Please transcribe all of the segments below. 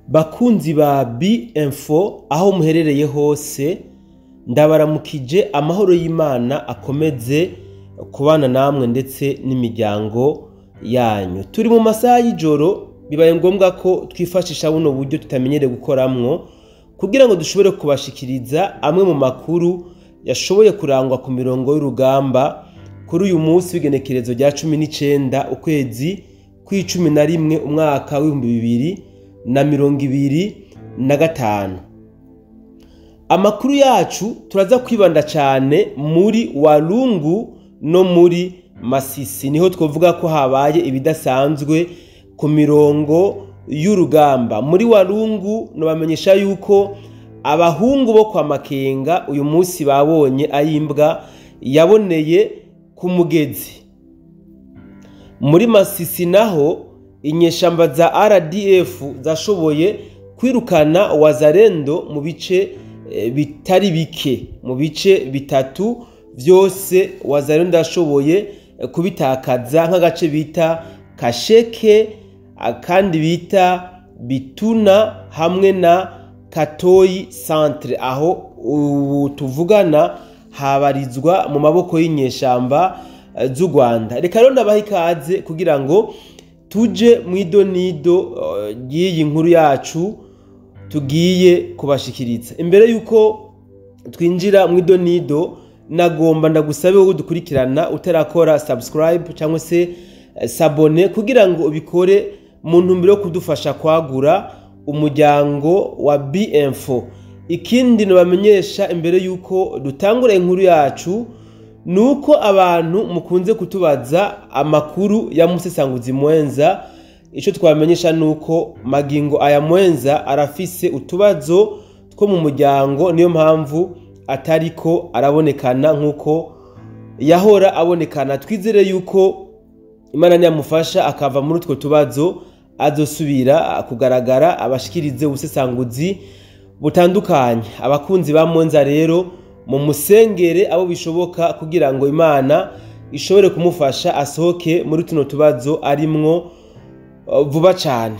Bakunzi ba B-Info, aho muherereye hose, ndabaramukije. Amahoro y'Imana akomeze kubana namwe ndetse n'imiryango yanyu. Turi mu masaha y'ijoro, bibaye ngombwa ko twifashisha buno buryo tutamenyereye gukoramwo kugira ngo dushobore kubashikiriza amwe mu makuru yashoboye kurangwa ku mirongo y'urugamba kuri uyu munsi w'igenekerezo rya 19 ukwezi kw'11 umwaka w'2025. Amakuru yacu turaza kwibanda cyane muri Walungu no muri Masisi, niho twavuga ko habaye ibidasanzwe ku mirongo y'urugamba. Muri Walungu nobamenyesha yuko abahungu bo kwa Makenga uyu munsi babonye ayimbwa yaboneye ku mugezi. Muri Masisi naho inyeshamba za RDF zashoboye kwirukana Wazalendo mu bice bitari bike, mu bice bitatu vyose Wazalendo yashoboye kubitakaza, nk'agace bita Kasheke, akandi bita Bituna hamwe na Katoyi Centre, aho ubu tuvugana habarizwa mu maboko y'inyeshamba z'u Rwanda. Reka rero ndabaha ikaze kugira ngo tuje mw'idonido ry'iyi nkuru yacu tugiye kubashikiriza. Imbere yuko twinjira mw'idonido, nagomba ndagusabe wowe dukurikirana utarakora subscribe cyangwa se s'abonner kugira ngo ubikore mu ntumbero yo kudufasha kwagura umuryango wa B-Info. Ikindi nobamenyesha imbere yuko dutangura inkuru yacu nuko abantu mukunze kutubaza amakuru ya Musesanguzi Mwenza. Ico twamenyesha nuko magingo aya Mwenza arafise utubazo two mu muryango, niyo mpamvu atariko arabonekana nkuko yahora abonekana. Twizere yuko Imana niyamufasha akava muri utwo tubazo azosubira kugaragara abashikirize ubusesanguzi butandukanye. Abakunzi ba Mwenza rero mu musengere abo bishoboka kugira ngo Imana ishobore kumufasha asohoke muri tuno tubazo arimwo vuba cyane.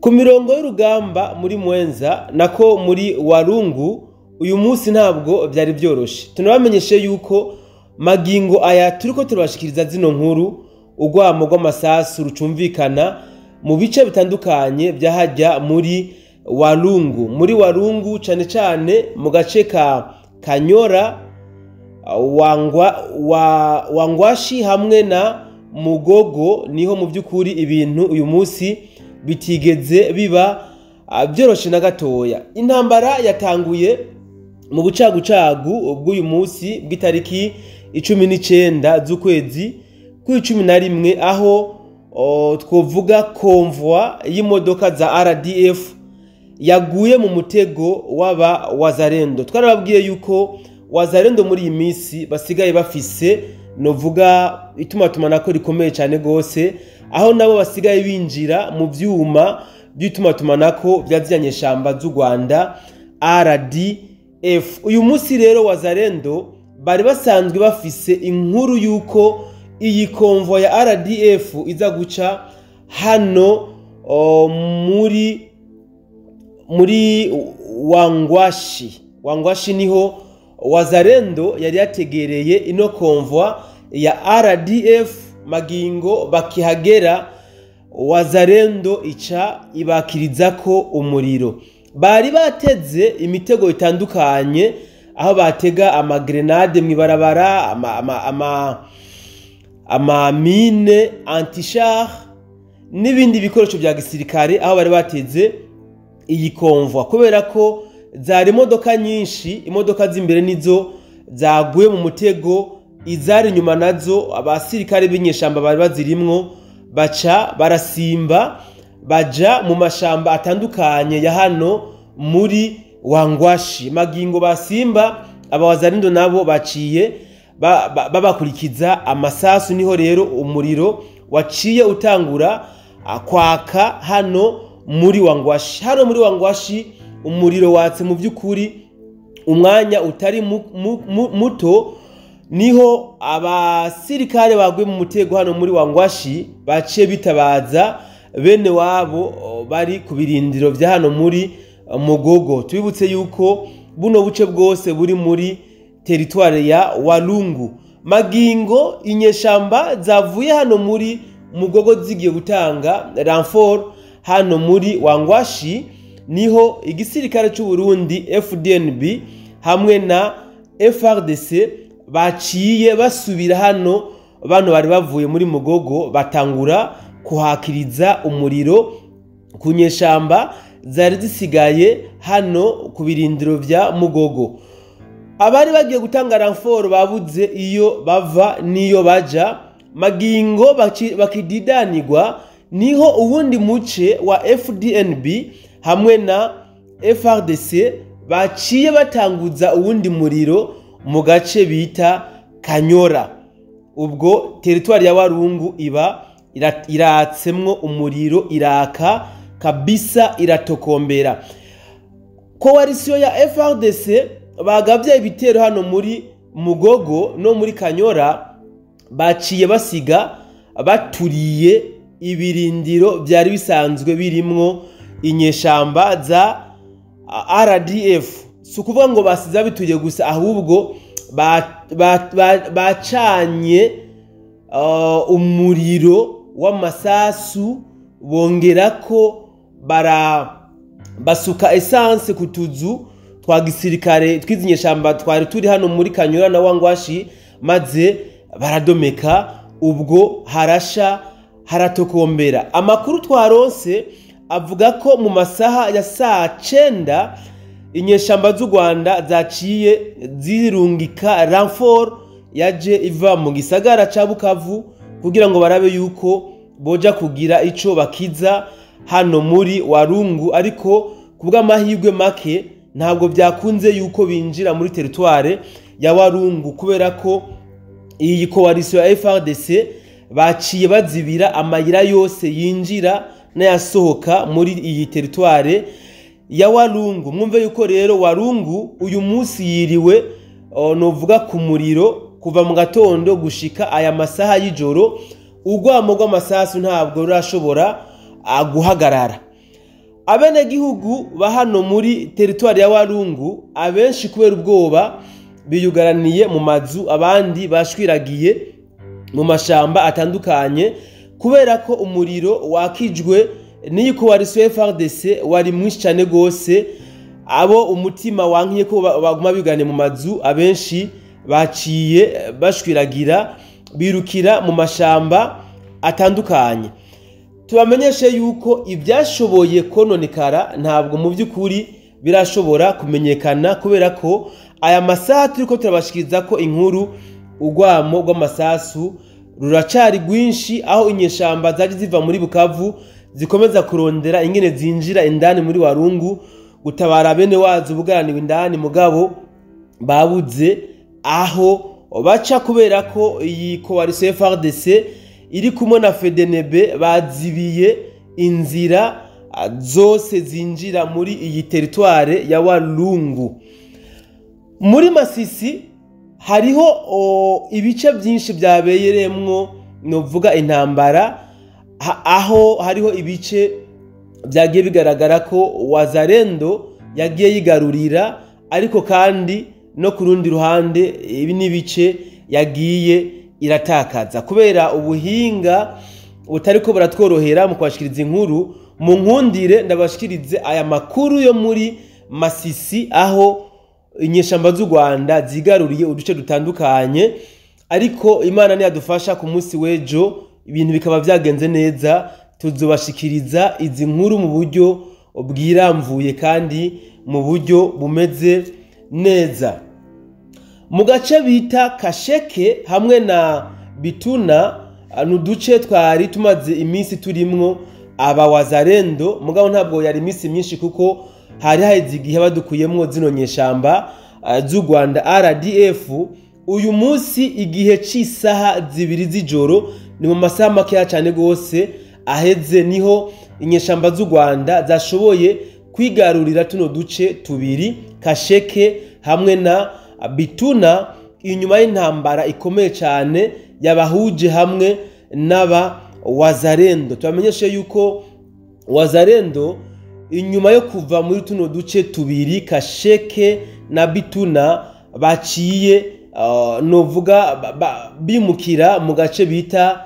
Ku mirongo y'urugamba muri Mwenza nako muri Walungu uyu munsi ntabwo byari byoroshe. Tunabamenyeshe yuko magingo aya turiko turabashikiriza zino nkuru, urwamo rw'amasasu rucumvikana mu bice bitandukanye byahajya muri Walungu. Muri Walungu cyane cyane mu gace ka Kanyora, Wangwashi hamwe na Mugogo, niho mu by'ukuri ibintu uyu munsi bitigeze biba byoroshe na gatoya. Intambara yatanguye mu bucagucagu bw'uyu munsi bw'itariki 19 z'ukwezi kw'11, aho twovuga convoi y'imodoka za RDF yaguye mu mutego w'aba Wazalendo. Twarababwiye yuko Wazalendo muri iyi minsi basigaye bafise novuga itumatumanako rikomeye cyane gose, aho nabo basigaye binjira mu vyuma by'itumatumanako bya ziriya z'u Rwanda RDF. Uyu munsi rero Wazalendo bari basanzwe bafise inkuru yuko iyi convoi ya RDF iza guca hano muri Wangwashi. Wangwashi niho Wazalendo yari yategereye ino convoi ya RDF. Magingo bakihagera Wazalendo ica ibakirizako umuriro. Bari bateze imitego itandukanye, aho batega amagrenade mw'ibarabara, ama mine antichar n'ibindi bikoresho bya gisirikare, aho bari bateze iyi convoi. Kubera ko zari imodoka nyinshi, imodoka z'imbere nizo zaguye mu mutego, izari inyuma nazo abasirikare b'inyeshamba bari bazirimwo baca barasimba baja mu mashamba atandukanye ya hano muri Wangwashi. Magingo basimba, abawazarindo nabo baciye babakurikiza amasasu. Niho rero umuriro waciye utangura kwaka hano muri Wangwashi. Hano muri Wangwashi umuriro watse mu by'ukuri umwanya utari muto, niho abasirikare baguye mu mutego hano muri Wangwashi baciye bitabaza bene wabo bari ku birindiro vya hano muri Mugogo. Tubibutse yuko buno buce bwose buri muri teritware ya Walungu. Magingo inyeshamba zavuye hano muri Mugogo zigiye gutanga renfort hano muri Wangwashi, niho igisirikare c'u Burundi FDNB hamwe na FRDC baciye basubira hano. Bano bari bavuye muri Mugogo batangura kuhakiriza umuriro ku nyeshamba zari zisigaye hano ku birindiro vya Mugogo. Abari bagiye gutanga renfort babuze iyo bava niyo baja. Magingo bakididanirwa, niho uwundi muce wa FDNB hamwe na FRDC baciye batanguza uwundi muriro mu gace bita Kanyora. Ubwo teritwari ya Warungu iba iratsemwo umuriro, iraka kabisa, iratokombera. Koalisiyo ya FRDC bagavye ibitero hano muri Mugogo no muri Kanyora, baciye basiga baturiye ibirindiro byari bisanzwe birimwo inyeshamba za RDF. Si ukuvuga ngo basize bituriye gusa, ahubwo bacanye umuriro w'amasasu, bongerako basuka essence ku tuzu twa gisirikare tw'izi nyeshamba twari turi hano muri Kanyura na Wangwashi, maze baradomeka. Ubwo harasha haratokombera. Amakuru twaronse avuga ko mu masaha ya saa 9 inyeshamba z'u Rwanda zaciye zirungika renfort yaje iva mu gisagara ca Bukavu kugira ngo barabe yuko boja kugira ico bakiza hano muri Warungu, ariko kubw'amahirwe make ntabwo byakunze yuko binjira muri teritware ya Warungu, kubera ko iyi koalisiyo ya FRDC baciye bazibira amayira yose yinjira n'ayasohoka muri iyi teritware ya Warungu. Mwumve yuko rero Warungu uyu munsi yiriwe novuga ku muriro kuva mu gatondo gushika aya masaha y'ijoro. Urwamo rw'amasasu ntabwo rurashobora guhagarara. Abenegihugu ba hano muri teritwari ya Warungu abenshi kubera ubwoba biyugaraniye mu mazu, abandi bashwiragiye mu mashamba atandukanye, kubera ko umuriro wakijwe n'iyi koalisiyo FRDC wari mwinshi cyane gose. Abo umutima wankiye ko baguma bigane mu mazu, abenshi baciye bashwiragira birukira mu mashamba atandukanye. Tubamenyeshe yuko ibyashoboye kononekara ntabwo mu by'ukuri birashobora kumenyekana, kubera ko aya masaha turiko turabashikiriza ko inkuru, urwamo rw'amasasu ruracari rwinshi, aho inyeshamba zari ziva muri Bukavu zikomeza kurondera ingene zinjira indani muri Warungu gutabara bene wazo bugaraniwe indani, mugabo babuze aho baca, kubera ko iyi koalisiyo FRDC iri kumwe na FDNB bazibiye inzira zose zinjira muri iyi teritware ya Walungu. Muri Masisi hariho ibice byinshi byabereyemwo novuga intambara, aho hariho ibice byagiye bigaragara ko Wazalendo yagiye yigarurira, ariko kandi no ku rundi ruhande ibi n'ibice yagiye iratakaza kubera ubuhinga butariko buratworohera mu kwashikiriza inkuru. Mu nkundire ndabashikirize aya makuru yo muri Masisi, aho inyeshamba z'u Rwanda zigaruriye uduce dutandukanye, ariko Imana niyadufasha ku munsi w'ejo ibintu bikaba byagenze neza, tuzobashikiriza izi nkuru mu buryo bwiramvuye kandi mu buryo bumeze neza. Mu gace bita Kasheke hamwe na Bituna n'uduce twari tumaze iminsi turimwo aba Wazalendo, mugabo ntabwo yari iminsi myinshi kuko hari haheze igihe badukuyemwo zino nyeshamba z'u Rwanda RDF. Uyu munsi igihe c'isaha 2 z'ijoro, ni mu masaha makeya cyane gose aheze, niho inyeshamba z'u Rwanda zashoboye kwigarurira tuno duce tubiri, Kasheke hamwe na Bituna, inyuma y'intambara ikomeye cyane yabahuje hamwe n'aba Wazalendo. Tubamenyeshe yuko Wazalendo inyuma yo kuva muri tuno duce tubiri, Kasheke na Bituna, baciye novuga bimukira mu gace bita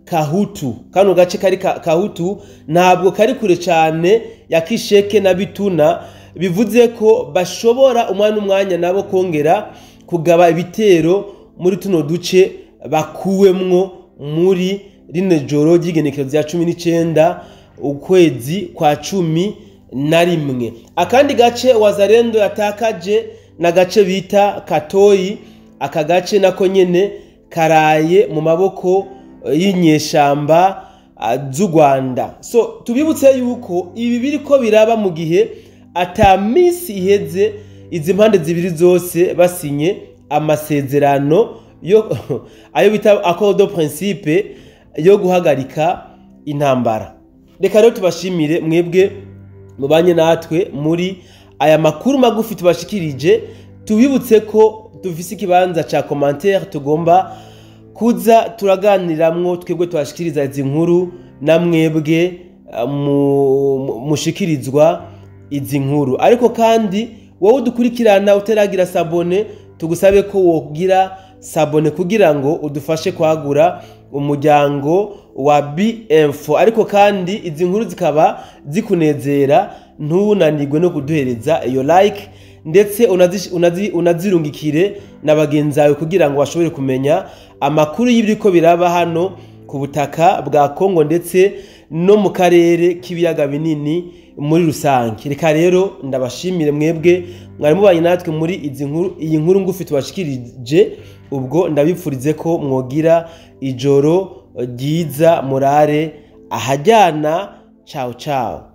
Kahutu. Kano gace kari Kahutu ntabwo kari kure cyane ya Kisheke na Bituna, bivuze ko bashobora umwanya umwanya nabo kongera kugaba ibitero muri tuno duce bakuwemwo muri rino joro ry'igenekerezo rya 19 ukwezi kwa 11. Akandi gace Wazalendo yatakaje na gace bita Katoyi. Aka gace nako nyene karaye mu maboko y'inyeshamba z'u Rwanda. So tubibutse yuko ibi biriko biraba mu gihe ata minsi iheze izi mpande zibiri zose basinye amasezerano yo ayo bita accord de principe yo guhagarika intambara. Reka rero tubashimire mwebwe mubanye natwe muri aya makuru magufi tubashikirije. Tubibutse ko dufise ikibanza ca commentaire tugomba kuza turaganiramwo, twebwe tubashikiriza izi nkuru na mwebwe mushikirizwa izi nkuru. Ariko kandi wowe udukurikirana utaragira s'abonner, tugusabe ko wogira s'abonner kugira ngo udufashe kwagura umuryango wa BM4. Ariko kandi izi nkuru zikaba zikunezera, ntunanirwe no kuduhereza iyo like, ndetse unazirungikire na bagenzi bawe kugira ngo bashobore kumenya amakuru y'ibiriko biraba hano ku butaka bwa Kongo ndetse no mu karere k'ibiyaga binini muri rusange. Reka rero ndabashimire mwebwe mwari mubanye natwe muri izi nkuru, iyi nkuru ngufi tubashikirije. Ubwo ndabipfurize ko mwogira ijoro ryiza, murare ahajyana. Ciao ciao.